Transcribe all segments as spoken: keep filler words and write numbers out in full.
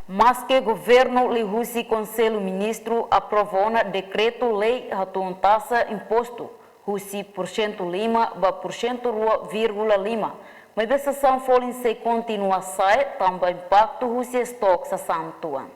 Maske governu liuhusi Konsellu Ministru aprova ona dekretu-lei hatun taxa impostu husi porsentu lima ba porsentu rua vírgula lima, maibé sasán folin sei kontinua sa'e tanba impaktu husi estok sasán tuan.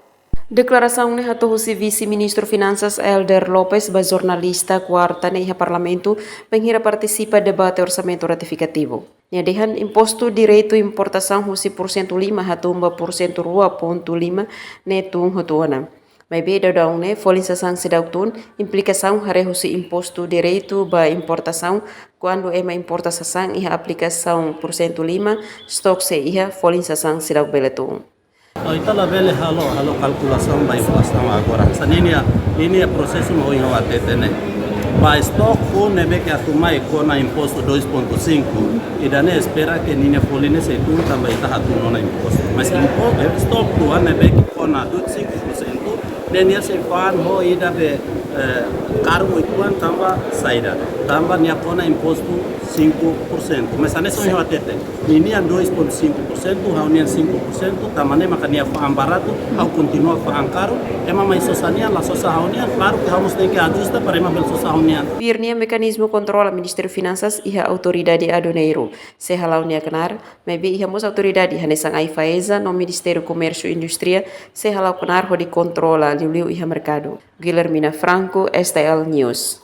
Deklarasaun ne'e hato'o husi Vise-Ministru Finansas Helder Lopes ba jornalista kuarta ne'e iha Parlamentu, bainhira partisipa debate orsamentu retifikativu. Nia dehan impostu direitu importasaun husi porsentu lima hatun ba porsentu rua pontu lima ne'e tun hotu ona. Maibé daudaun ne'e folin sasán seidauk tun, implikasaun haree husi impostu direitu ba importasaun, kuandu ema importa sasán iha aplikasaun porsentu lima, estok sei iha, folin sasán seidauk bele tun. Ita labele halo, halo kalkulasaun ba inflasaun agora. Hanesan ninia, ninia prosesu mak ohin ha'u hatete ne'e. Ba estok foun ne'ebé ke atu mai kona impostu dois ponto cinco, ida-ne'e espera ke ninia folin ne'e sei tun tanba ita hatun ona impostu. Mas impo-, eh, estok tuan ne'ebé ke kona dois ponto cinco por cento, ne'e nia sei fa'an ho ida be, eh, karun uitoan tanba saida. Tanba nia kona impostu cinco por cento. Mas hanesan ohin ha'u hatete. Ninia dois ponto cinco por cento, ha'u-nian cinco por cento, tanba ne'e maka nia fa'an baratu, ha'u kontinua fa'an karu, ema mai sosa nian, la sosa ha'u-nian, klaru ke ha'u mós tenke ajusta para ema bele sosa ha'u-nian. Tuir nia, mekanizmu kontrola Ministériu Finansas iha Autoridade Aduaneira sei hala'o nia knaar, maibé iha mós autoridade hanesan AIFAESA no Ministériu Komérsiu Indústria sei hala'o knaar hodi kontrola liuliu iha merkadu. Guilhermina Franco, S T L News.